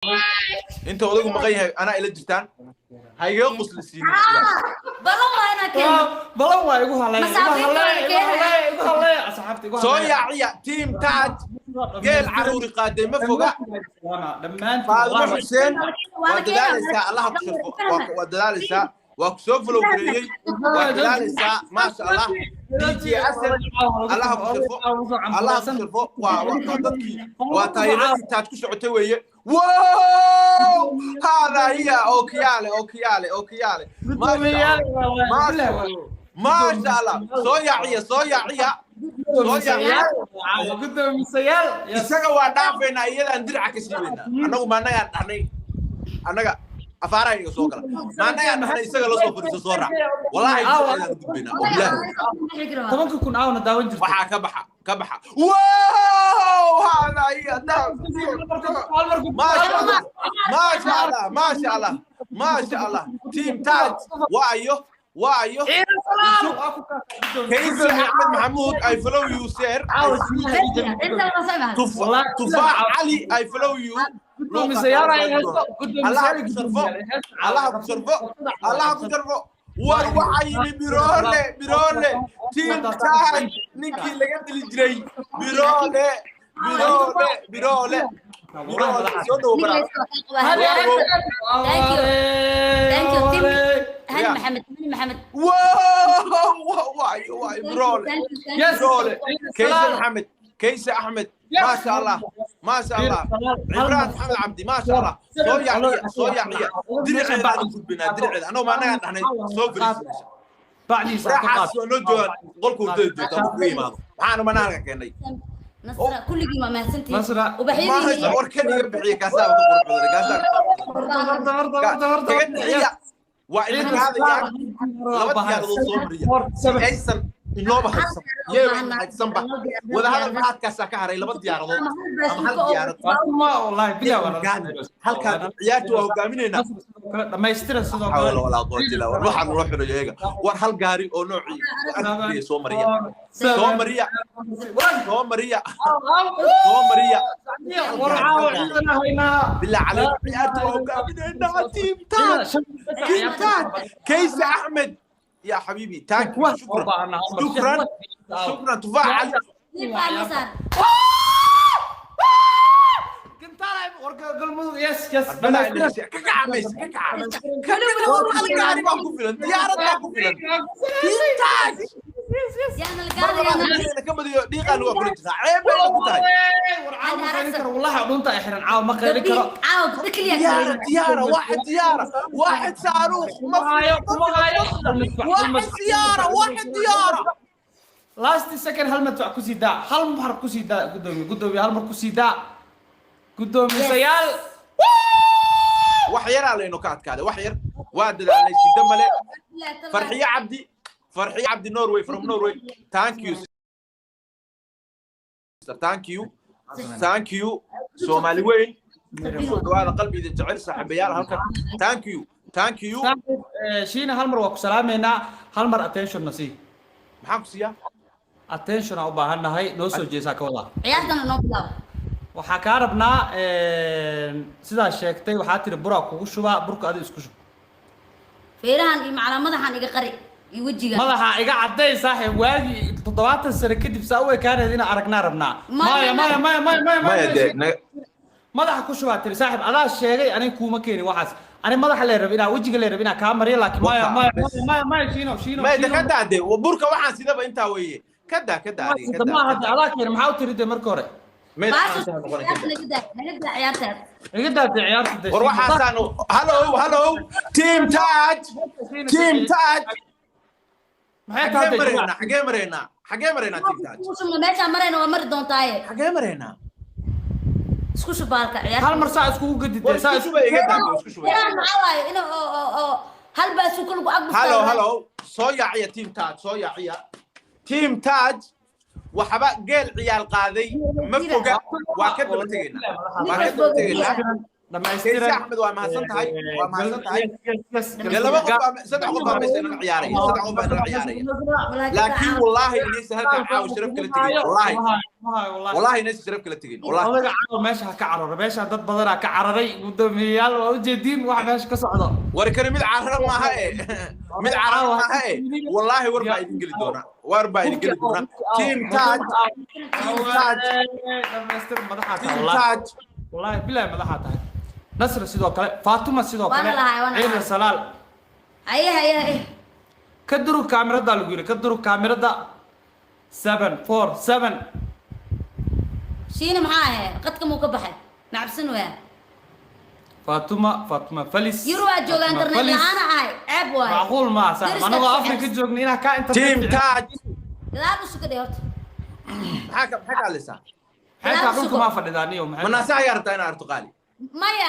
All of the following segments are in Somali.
Inta odaygu maqan yahay anaa ila jirtaan, ha igaga qosli siinin. Balan waa inaan keeno. Balan waa igu haleey, igu Masaafiinta haleey, waa igu keenaya. haleey, igu haleey, asxaabta igu Soo haleey. yaaciya team Taaj, geel caruuri qaaday ma foga. Dhammaantiin. Faadimo Xuseen, Waa waa la keenaa. dadaalaysaa, Allaha ku sharfo. Waa dadaalaysaa, waa ku soo follow gareeyey, waa dadaalaysaa, maasha Allah. DJ Asad, Allaha ku sharfo, Allaha ku sharfo. Waa dadkii, waa taageeradii Taaj ku socotay weeye. Wow, hada hiya ookiyaale, ookiyaale, ookiyaale, maasha Allah, maasha Allah. Soo yaaciya, soo yaaciya, soo yaaciya. Gudoomisayaal. Isaga waa dhaafaynaa, iyadaan diraca ka siibaynaa. Annagu ma annagaan dhahnay? Annaga afaaraha iga soo gala, ma annagaan dhahnay isaga la soo fadhiiso, soo raac? Wallahi diraceedaan u gudbaynaa oo bilaahi. 10,000 aawna daawan jirto. Waxaa ka baxa, ka baxa. Wow, hada hiya, maasha Allah, maasha Allah, maasha Allah, maasha Allah. Team Taaj waayo, waayo. Kaysi Axmed Maxamuud, I follow you, sir. Tufaax Cali, I follow you. Allaha ku sharfo, Allaha ku sharfo, Allaha ku sharfo. War waxaa yimi Biroole, Biroole, team Taaj ninkii laga dili jiray, Biroole, Biroole, Biroole, Biroole, soo dhowo baraa. Thank you, team. Hani Maxamed, Hani Maxamed. Wow, waayo, waayo, Biroole. Thank you, thank you. Yes. Biroole, Kayse Maxamed, Kayse Axmed, maasha Allah, maasha Allah. Cimraan Maxamed Cabdi, maasha Allah. Soo yaaciya, soo yaaciya. Diriceedaan u gudbinaa, diriceeda annagu ma annagaan dhahnay soo fariisi meesha? Bacdiisa ka qaad. Raaxaas waa noo joogaan, qolka hurdada joogta markuu ka yimaado. Maxaanu manaanka keennay? Nasra, kulligiin waa mahadsantihiin. Nasra. Ubaxyadiina. War kan iga bixiya, kaasaaba ka qurux badan, kaasaa kaga bixiya. Waa idin qaadayaan laba diyaaradood, soo mariya si aysan inooba haysan, yeeba ina haysanba. Wadahadal maxaadkaasaa ka haray laba diyaaradood ama hal diyaarad. Halkaa ciyaarta waa hogaaminaynaa. Dhammaystiran sidoo xawla kale. Walaa quwata illa. War waxaan noo xirayo iyaga. War hal gaari oo noocii arkaya soo mariya, soo mariya, soo mariya, soo mariya. War caawa ciidana haynaa. Bilaa caleyk, ciyaarta waa hogaaminaynaa. Team Taaj, team Taaj, Kayse Axmed, يا حبيبي, thank you, شكرا شكرا شكرا. تفاح علي. Masar. Yes. ka kacamaysa, ka kaca, ka kaca. Hal gaari baa ku filan, diyaarad baa ku filan, team Taaj. Yaana la Mar labaad gaadaya. haddii ka badiyo dhiiqaan waa kula jirtaa, ceeb bay ku tahay. War caawa ma qaylin karo, wallahi dhunta ay xiran, caawa ma qaylin karo. Caawa gabdho keliya. ديارة ديارة واحد، ديارة واحد، صاروخ. Kuma hayo, kuma hayo. واحد سيارة، واحد ديارة. Last second, hal madfac kusii daa, hal mar kusii daa, gudoomiye, gudoomiye, hal mar kusii daa, gudoomisayaal. Wax yaraa laynu ka adkaaday, wax yar waa dadaalnay, shida male. Farxiyo Cabdi, Farxiyo Cabdi, Norway, from Norway, thank you sister, thank you, thank you. Soomaali weyn kusoo dhawaada, qalbiga jecel, saaxiibayaal halkan, thank you, thank you. Saaxiib, Shiina, hal mar waa ku salaameynaa, hal mar attention na sii. Maxaan ku siiyaa? Attention aan u baahan nahay, noo soo jeesaa ka wadaa. Ciyaartana noo bilaabo. Waxaa kaa rabnaa, sidaa sheegtay, waxaa tiri buraa kugu shubaa, burka adi isku shub. Feerahan iyo macalaa madaxan iga qari iyo wejiga. Madaxa iga cadday, saaxiib, waagii 70 sano kadib saa u ekaanayda inaan aragnaa rabnaa. Maya. Maya, maya, maya, maya, maya. Maya. Maya. Dee Madaxa ku shubaa tiri, saaxiib, adaa sheegay, aniga kuuma keenin waxaas. Ani madaxa lee rab inaa, wejiga lee rab inaa kaa mariyo, laakiin maya. Waka, maya. bes. Maya, maya, maya, Shiino, Shiino. Maya de. Shiino. Ka daa de burka, waxaan sidaba intaa weeye, ka daa, ka daa adiga, ka ma daa. Hadda adaa keenay, maxaa u tiri de marka hore? Meel Baasha. aan noqonay, ka daa. Naga daa, naga daa ciyaartaas. Iga daatay ciyaarta de. War Shiino. waxaasaanu, hallow, hallow, team Taaj, team Taaj. Maxay Xagee tahay? maraynaa? Xagee maraynaa? Xagee maraynaa, team Taaj? Isku shubna, meeshaa marayna waa mari doontaaye. Xagee maraynaa? Isku shubaalka ciyaarta. Hal mar saa iskugu gadide. War saa isku shubay, iga daa, isku shubay. Ciyaar maxaa waaye in oo hal baasuka lagu ag. Hallow, hallow, soo yaaciya team Taaj, soo yaaciya team Taaj. Waxba geel ciyaal qaaday ma foga, waa ka daba tegaynaa, waa ka daba tegaynaa. Dhammaystiran. Kayse Axmed, waa mahadsan tahay, waa mahadsan tahay. Yes. Dee laba qof baa, saddex qof baa meesha inala ciyaaraya, saddex qof baa inala ciyaaraya, laakiin wallaahi inaysan halkan caawa sharaf kala tegin, wallaahi, wallaahi inaysan sharaf kala tegin, wallaahi. Odaga caawa meesha ha ka cararo, meesha dad badanaa ka cararay. Guddoomiyeyaal, waa ujeediin waxa meesha ka socdo. War kani mid carara maaha e, mid carara maaha e. Wallaahi war baa idin geli doona, war baa idin geli doona. Team Taj, Team Taj. Dhamaystir, madaxaa tahay. Team Wallaahi. Taj. Wallaahi bilahi, madaxaa tahay. Nasra sidoo kale, Faatuma sidoo Waana kale. lahay, waana Ciida lahay. Salaal. Haye, haye, haye. Ka durug kaamirada lagu yiri, ka durug kaamirada. 747. Shiina maxaa ahayd? Qadka muu ka baxay? Macabsan waa. Faatuma, Faatuma Falis. Yurubaa jooga. Faatuma Internet Falis. la-aana ahay, ceeb waaye. Macquul maa sax. Deriska Anagoo ku Afrika ceebsan. joogna inaa kaa internet. Team Taj. Gadaal u suka dheh horta. Maxaa ka hadlaysaa? Xeetaa dhulka maa fadhidaa niyo, maxay? Manaasa ayaa rabtaa inaa arto, qaali? Maya,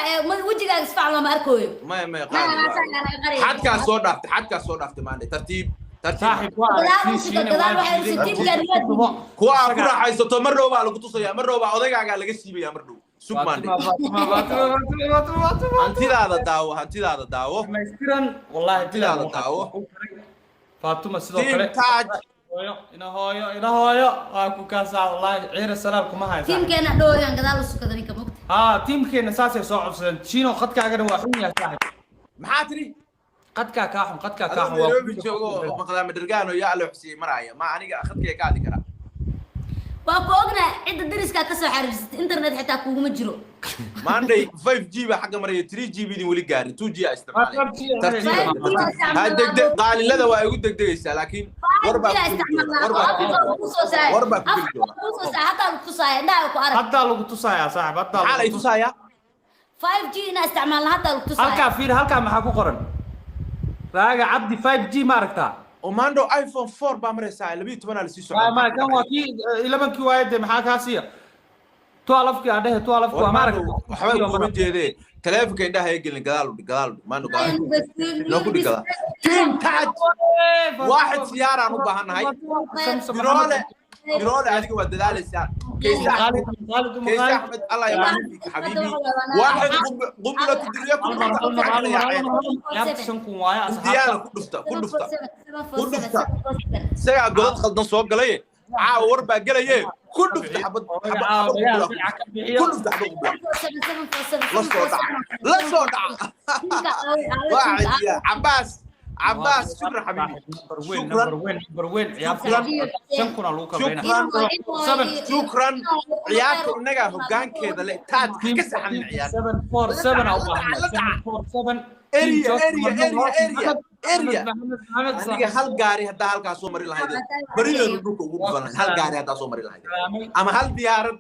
wejigaaga si fiican looma arkooyo. Maya, maya. Maya, Qaali. naasaha ayaa naga qaraya. Xadkaas soo dhaaftay, xadkaas soo dhaaftay maandhe. Tartiib, tartiib. Saaxiib, waa Gadaal aragtii u suka, Shiine. gadaal Waa waxay u jiiday. tiimkaan waa diiday. Kuwa aad ku raaxaysato mar dhow baa lagu tusaya, mar dhow baa odaygaagaa laga siibaya mar dhow. Sug maandhe. Faatuma, Faatuma, Faatuma, Faatuma, Faatuma. Hantidaada daawo, hantidaada daawo. Dhammaystiran, wallaahi bilahi. Hantidaada daawo. Faatuma sidoo Team kale. Taj. Hooyo ina, hooyo ina, hooyo waa ku kaasaa. Wallaahi ciira salaal kuma haysa. Tiimkeena dhooyaan gadaal u sukada ninka mugta. Haa, tiimkeena saasay soo codsadeen. Chino, khadkaagana waa xun yahay, saaxib. Maxaa tiri? Qadkaa kaa xun, qadkaa kaa Adoo xun waa. Nairobi joogo oo maqdaama dhergaano yaa alla xusiyey maraya ma aniga khadkaya ka hadli karaa? Waa ku ognaa, cidda deriskaa kasoo xariirsatay, internet xitaa kuguma jiro. Maandhay 5G baa xagga maraya, 3G bidin weli gaarin, 2G aa isticmaalay. 5G. Tartiib. 5G aa Ha degdeg, isticmaalaa. qaalilada waa igu degdegaysaa, laakiin war baa ku geli doona, war baa ku geli doona, war baa ku geli doona. Hataa lagu tusaaya, indhaha ku arag. Haddaa lagu tusayaa, saaxib, haddaa Maxaa lay lagu tusayaa? 5G inaa isticmaalna haddaa lagu tusaaya. Halkaa fiir, halkaa maxaa ku qoran? Raaga Cabdi 5G ma aragtaa? Omando iPhone 4 baa maraysaa, 12 aa lasii Ma socdaa. Kan waa kii 11-kii waaye dee, maxaa kaa siiya? 12-kii aan dhehe, 12-kii waa ma aragtaa? Waxba kuma jeedee, taleefonka indhaha ay gelin. Gadaal u dhig, gadaal u dhig maando, gadaal u dhig. Noo ku dhig gadaal. Team Taj, waaxid siyaaraan u baahannahay. Biroole, Biroole, adiga waa dadaalaysaa. Kayse Axmed, Kayse Axmed, allah yabaarik fiik xabiibi. Waaxid qumbula tudriya ku dhufta gacanta yaaceen. Yaabta 5,000 waaye, Indiyaana asxaabta. ku dhufta, ku dhufta, ku dhufta. Isagaa godad khaldan soo galaye, caawa war baa gelaye. Ku dhufta xabad xabad xabad qumbula ku dhufta, ku dhufta xabad qumbula. La soo dhaca, la soo dhaca. واحد يا عباس، عباس، شكرا حبيبي، شكرا. Number weyn, number weyn ciyaarta. شكرا. 5,000 aa lagu kabeynaa. شكرا، شكرا. Ciyaarta innagaa hoggaankeeda leh. Taaj ka saxanin ciyaar. 747 aa u baahanay, 747. Area, area, area, area, area. Aniga hal gaari haddaa halkaa soo mari lahaydeen, berideedu dhulka ugu dhufan lahayd. Hal gaari haddaa soo mari lahaydeen ama hal diyaarad,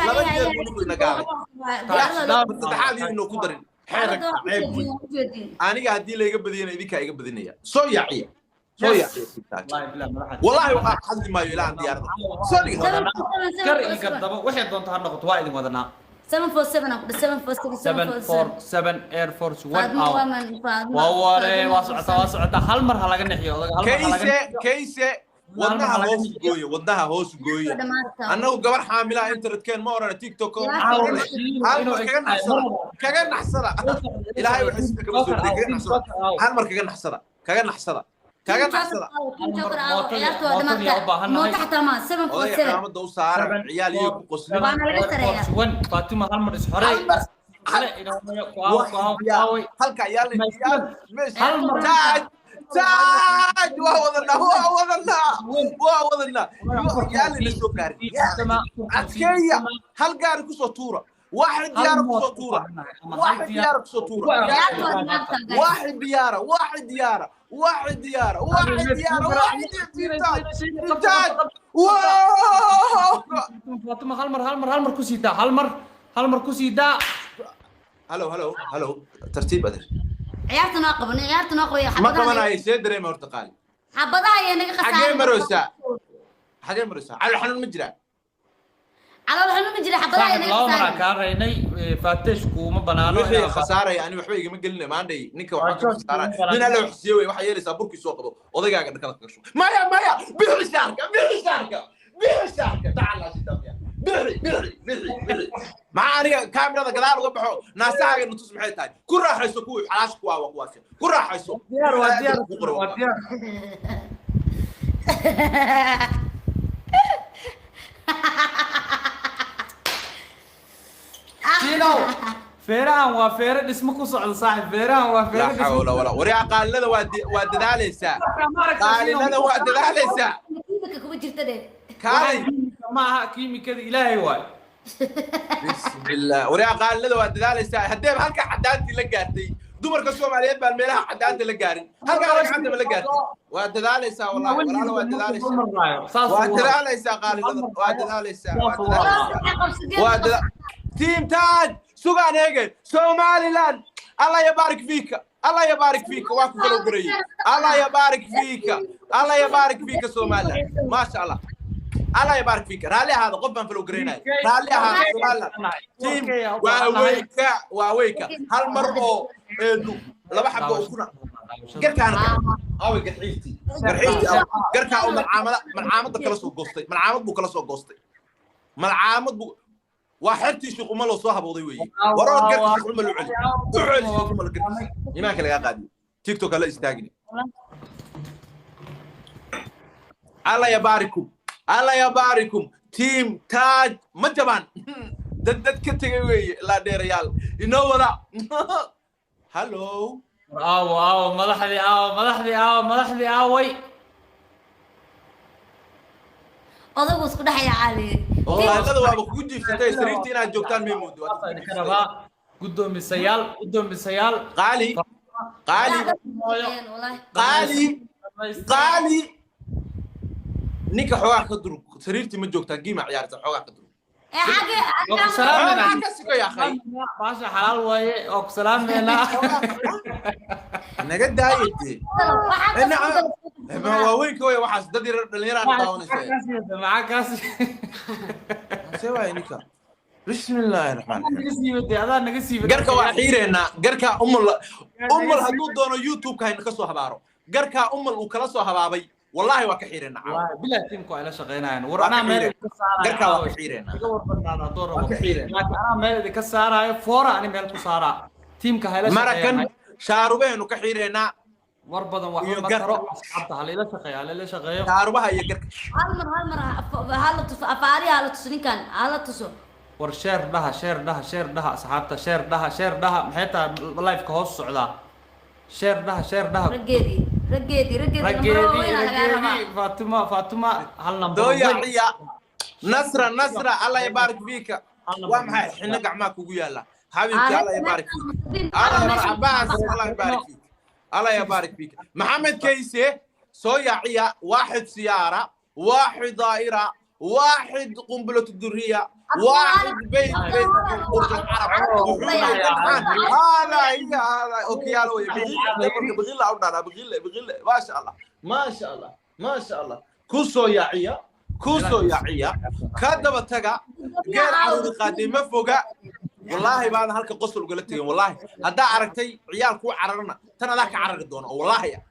laba jeer buu dhulku ina gaalay, saddexaad iyo inoo ku darin xeerag ceeb wey. Aniga haddii layga badiyana idinkaa iga badinaya. Soo yaaciya, soo yaaciya. Wallahi waxaa hadli maayo ilaa aan diyaaradda soo dhiga. Kar iyo gardabo waxay doonto ha noqoto, waa idin wadanaa. 747 aan ku dhahay, 747. 747 Air Force One. Faadmo Hour. waa man Faadmo. Waa ware, waa socotaa, waa socotaa. Hal mar ha laga nixiyo odaga, hal mar ha laga Kayse, Kayse, wadnaha hoos gooye, wadnaha hoos gooye. Annagu gabar xaamilaa internetkeen ma orana, TikTok ma orane. Hal mar kaga naxsada, kaga naxsada. Ilaahay waxa sida kama soo degay, kaga naxsada, hal mar kaga naxsada, kaga naxsada, kaga naxsada. Odayga cimaamada u saaran ciyaal iyo ku qoslin. Waana laga sareeyaa. One Fatima, hal mar is horey. Hal mar. Kale inoo ku aaw ku aaw ku aaway. Halka yaal yaal meesha. Hal mar. Taaj, Taaj, waa wadanaa, waa wadanaa, waa wadanaa. Yaal ina soo gaarin, adkeeya. Hal gaari kusoo tuura, واحد ديارة kusoo tuura, واحد ديارة kusoo tuura، واحد ديارة، واحد ديارة، واحد ديارة، واحد ديارة، واحد ديارة. تاج، واو. Fatima, hal mar, hal mar, hal mar ku sii daa, hal mar, hal mar ku sii daa. Halo, halo, halo, tartiib adeer. Ciyaarta noo qaban, ciyaarta noo qabay. Ma qabanayo, see dareema horta, qaali? Xabadaha ayaa naga Xagee khasaaray. Maraysaa, xagee maraysaa? Calool xanuun ma jiraa? Calool xanuun ma jira, xabadaha ayaa Saaxib, naga laba mar aan khasaaray. Kaa raynay, Faatesh kuuma banaano. Wixii khasaaraya ani waxba igama gelina maandhay. Ninka waxba kama khasaaraya, nin alla wax siiye wey. Waxaa yeelaysaa burkii soo qabo, odaygaaga dhakada kaga shubo. Maya, maya, bixi shaarka, bixi shaarka, bixi shaarka. Tacala shidamya, Bixi, bixi, bixi, bixi. Maxaa aniga kaamirada gadaal uga baxo? Naasahaaga nutus maxay tahay? Ku raaxayso kuwii xalaasha kuwaa waa kuwaasi. Ku raaxayso. Diyaar, waa diyaar, Ku qoro. waa diyaar. Shiinow, feerahan waa feere dhismo ku socda, saaxib. Feerahan waa feere Laa dhismo. Xawla walaa. Waryaa, qaalinada waa dadaalaysaa. Qaalinada waa dadaalaysaa. Kiimika kuma jirta dhe. Kaalay. Kiimika ma aha, kiimikada Ilaahay waay. Bismillah. Waryaa, qaalinada waa dadaalaysaa. Haddeeba halka cadaantii la gaartay, dumarka Soomaaliyeed baan meelaha cadaanta la gaarin. Halkaa gacanta la gaartay. Waa dadaalaysaa wallahi, walaalo, waa dadaalaysaa. Waa dadaalaysaa qaalinada, waa dadaalaysaa, waa dadaalaysaa. Waa Team Taaj sugaan eege Somaliland. Allah yabaarik fiika, Allah yabaarik fiika. Waa ku kala gareeyay. Allah yabaarik fiika, Allah yabaarik fiika. Somaliland, maasha Allah, Allah yabaarik fiika. Raalli ahaada, qof baan follow gareynaya. Raalli ahaada. Somaliland team waa weyka, waa weyka. Hal mar oo eedu laba xabo oo kuna garkaana aaway garxiirtii, garxiirtii aaw garkaa oo malcaamada, malcaamada kala soo goostay. Malcaamad buu kala soo goostay, malcaamad buu. Waa xertii Sheekh Umalo soo habooday weeye. Warood garka Sheekh Umalo u celi, u celi Sheekh Umalo garkiisa. Imaanka lagaa qaadiyo, TikTok la istaagin. Allah yabaarikum, Allah yabaarikum. Team Taaj ma jabaan, dad dad ka tegay weeye. Ilaa dheerayaal inoo wada. Hallo. Aawo, aawo madaxdii, aawo madaxdii, aawo madaxdii, aaway? Odagu isku dhexaya caali. Qaalinada waaba kugu jiifsatay. Sariirtii inaad joogtaan may moodo. Saasaa idinka rabaa, guddoomisayaal, guddoomisayaal. Qaali, qaali, qaali, qaali. Ninka xoogaa ka durug. Sariirtii ma joogtaan, giima ciyaarta, xoogaa ka durug. Xoogaa ka siko yaa akhay. Baasha xalaal waaye oo ku salaameynaa. Naga daaye dee. Waaweynka wey waxaas, dad yar dhalinyaraan daawanaysa. Maxaa kaas? See waay ninka? Bismillaahi raxmaan raxiim. Naga siibatay, adaa naga siibatay. Garka waa xiireynaa. Garka Umal, Umal hadduu doono YouTube-ka hayna ka soo habaaro. Garkaa Umal uu kala soo habaabay, wallahi waa ka xiireynaa caawa. Wallaahi bilahi tiimku ay la shaqeynayaan. War Waa ka anaa meel xiireen. idinka saaraayo. Garkaa waa ka xiireynaa. Iga war badnaada hadduu rabo. Waa ka xiireen. Laakiin anaa meel idinka saaraayo, foora ani meel ku saaraa. Tiimka ha ila Marakan shaqeeyaan. shaarubeenu ka xiireynaa. War badan waxba Iyo ma garka. taro. Asxaabta ha la ila shaqeeyo, ha la ila shaqeeyo. Shaarubaha iyo garka. Hal mar, hal mar hala tuso afaari, hala tuso ninkan, hala tuso. War share dhaha, share dhaha, share dhaha, asxaabta, share dhaha, share dhaha. Maxay tahay live-ka hoos socdaa? Share dhaha, share dhaha. Raggeedii, raggeedii, raggeedii, nambaro Raggeedii, waaweyn aa lagaa rabaa. Raggeedii. Fatima, Fatima, hal number. Dooyaciya Nasra, Nasra, Allah yabaarik fiika. Waa maxay xinno gacmaha kugu yaala, xabiibki? Allah yabaarik fiik. Allah yabaarik Cabaas, Allah yabaarik fiik, Allah yabaarik fiik. Maxamed Kayse soo yaaciya. واحد سيارة، واحد دائرة، واحد قنبلة الذرية، واحد بيت، بيت برج العرب. هذا هي هذا اوكيالو. بغيل بغيل عودنا بغيل بغيل. ما شاء الله، ما شاء الله، ما شاء الله. Kusoo yaaciya, kusoo yaaciya. Ka daba taga. Geel caruuri qaaday ma foga. Wallaahi baadan halka qosol ugala tegin. Wallaahi haddaa aragtay ciyaal kuu cararana, tan adaa ka carari doona oo wallaahi ah.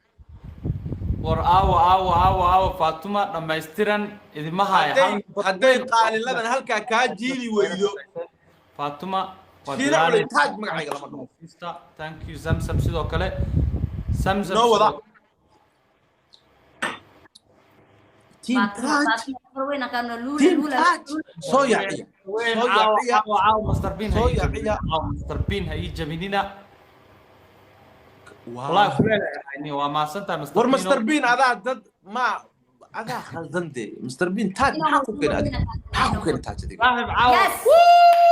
War aawo, aawo, aawo, aawo Faatuma dhammaystiran idima haya. Hadday qaaliladan halkaa kaa jiidi weydo. Faatuma waa Shiina culay. dadaalaysaa. Taaj magacayga lama dhaho. Sister, thank you. Zamzam sidoo kale, Zamzam. Noo wada. Sidoo- Team Taaj, Team Taaj soo yaaciya. Weyn. Soo Caawa, yaaciya. caawa, caawa Master Bin ha Soo ii yaaciya. jabinina. Caawa Master Bin ha ii jabinina. Wallahi kuleel ay ahayni, waa mahadsantahay Master War Bino. Master Bean, adaa dad ma adaa khaldan dee. Master Bean Taaj maxaa ku keenay adiga? Maxaa ku keenay Taaj adiga? Saaxiib, caawa. Yes,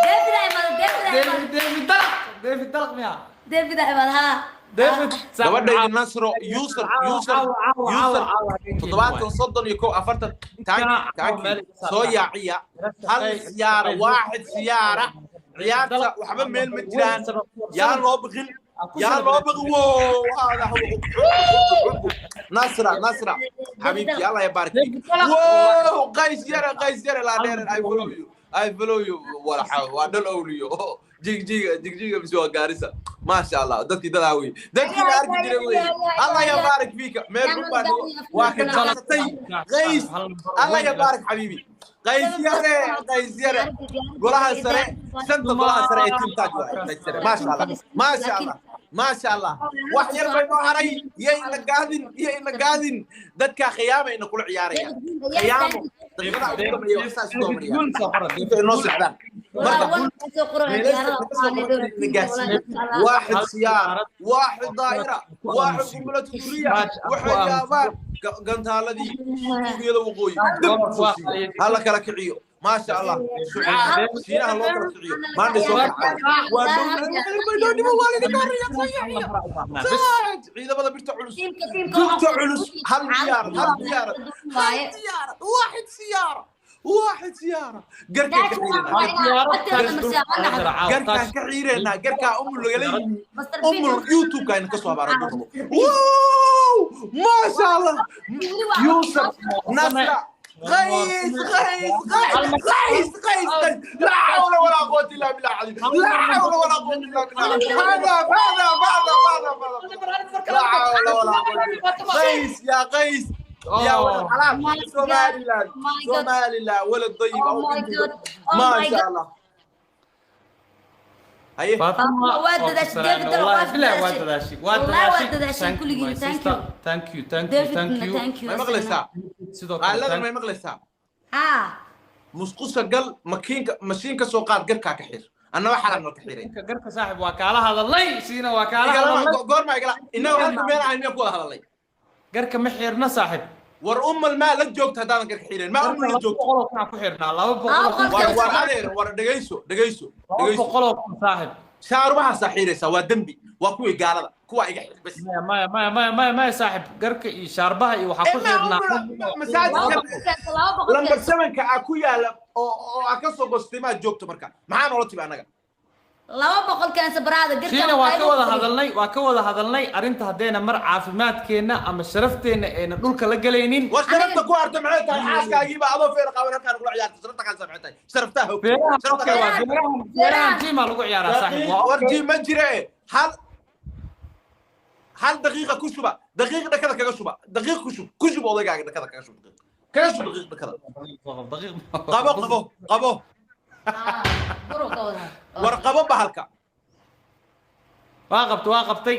David aa imaada, David aa David, imaada. David Dalaq, David Dalaq miya? David aa imaada, ha. David saaxiib, Gabadhaydi caawa. Nasro user Caawa, user caawa, caawa, user caawa, habeenkeeni 70 waay. 31 40. Taanki. Caawa, Taanki meel iga saar. Soo yaaciya. Hal siyaara, waaxid siyaara. Ciyaarta waxba meel ma jiraan. Yaa loo biqin, yaa loo biqin. Wow, hada huwa Nasra, Nasra حبيبتي، الله يبارك فيك. Wow, qays yara, qays yara laa dheer. I follow you, I follow you. Wala xaw waa dhal owliyo. Jigjiga, Jigjiga mise waa Gaarisa? Maasha Allah, dadkii dadaa wey, dadkii la arki jiray wey. Allah ya baarik fiika. Meel xun baa waa ka jaqsatay Qays. Allah ya baarik xabiibi Qays yare, Qays yare. Golaha sare, shanta golaha sare ee team Taaj waaye Qays yare. Maasha Allah, maasha Allah, maasha Allah. Wax yar bay noo haray. Iyo ina gaadin, iyo ina gaadin. Dadkaa khiyaama ina kula ciyaarayaan, khiyaamo daqiiqadaha ugu dambeeya wax saas soo mariyaan intay noo socdaan. Marka واحد سيارة، واحد دائرة، واحد قنبلة سورية. Waxay yaabaan gantaaladii Kuuriyada Waqooyi dib u soo siiyo. Hala kala kiciyo, maasha Allah. Shucaac Shiinaha loo kala kiciyo. Maanta soo kacay waa dhow waalidka. Ciidamada birta culus, dugta culus. Hal diyaarad, hal diyaarad, hal diyaarad. واحد سيارة، واحد سيارة. Garkaa ka xiireynaa, garkaan ka xiireynaa, garkaa umul lagala yimi. Umul YouTube-ka ayna kasoo habaaran rabo. Wow, maasha Allah. Yusuf Nasra, قيس قيس قيس قيس قيس قيس. لا حول ولا قوة إلا بالله العظيم. لا حول ولا قوة إلا بالله. هذا هذا هذا هذا. لا حول ولا قوة. قيس يا قيس يا ولد حلال. سومالي لاند، سومالي لاند، ولد طيب. Oh my God. Oh ما my شاء God. الله. هيا. Fatima. Waa dadaashay, David. Wallahi waa billahi waa dadaashay. dadaashay, waa Wallahi waa dadaashay. dadaashay Thank you, kulligiin, my thank sister. you. Thank you, thank you, thank Davidna you. thank you. Ma maqlaysaa? Sidoo kale Qaalada thank may maqlaysaa? Haa. Musqusha gal, makiinka mashiinka soo qaad, garkaa ka xir. Annaba xalaan noo ka xiray. Garka, garka saaxib waa kaala hadalnay, siina waa kaala hadalnay. Goorma igala innaga halka meel ahayn miyaan ku wada hadalnay? Garka ma xirna, saaxib. War umal maa la joogta haddaadan garka xiirayn? Maa Garka umul la laba joogto? boqol oo kun aan ku xirnaa, 200 oo kun. War war adeer, war dhegayso, dhegayso. laba Dhegayso. boqol oo kun, saaxib. Shaarubahaasa xiiraysaa, waa dembi, waa kuwii gaalada, kuwa iga xir bas. Maya, maya, maya, maya, maya, maya, saaxib. Garka iyo shaarbaha iyo waxaa ku xirnaa. Masaajidka 200. Lambar 7-ka aa ku yaala oo aa ka soo goostay maad joogto. Marka maxaa noola tibi annaga? 200 keensa baraada garka. Shiina waa ka wada hadalnay, waa ka wada hadalnay arrinta. Haddayna mar caafimaadkeenna ama sharafteenna ayna dhulka la gelaynin. War sharafta ku harta maxay tahay? Xaaskaagiiba adoo feer qaawan halkaan kula ciyaarta. Sharafta kaasa maxay tahay? Sharaftaa hog. Feeraha Sharafta okay, waa kaasa. feerahan, feerahan jimaa lagu ciyaaraa, saaxib, waa War okay. ji ma jire. Hal hal daqiiqa ku shuba, daqiiq dhakada kaga shuba, daqiiq ku shub, ku shub odaygaaga dhakada kaga shub, daqiiq kaga shub, daqiiq dhakada. Daqiiq. Qabo, qabo, qabo. War qabo bahalka. Waa qabtay, waa qabtay.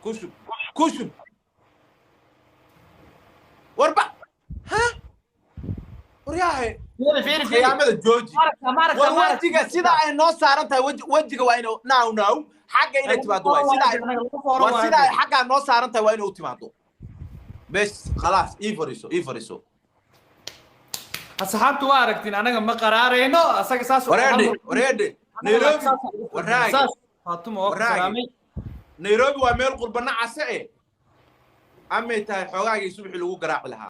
Ku shub, ku shub. War ba ha waryaahe. Fiiri, fiiri, fiiri. Khiyaamada jooji. Maaragta, maaragta, War maaragta. wejiga sida ay noo saaran tahay, wejiga waa inuu now now xagga inay timaado waay. Sida ay war sida ay xaggaa noo saaran tahay waa inay u timaado. Bes, khalaas, ii fariiso, ii fariiso. Asxaabtu waa aragtiin, anaga ma qaraarayno asaga saas. Wareedhe, wareedhe, Nairobi waraage. Saas Faatuma waa ku Waraage. salaamay. Nairobi waa meel qurbana case e amay tahay. Xoogaagii subaxii lagu garaaci lahaa.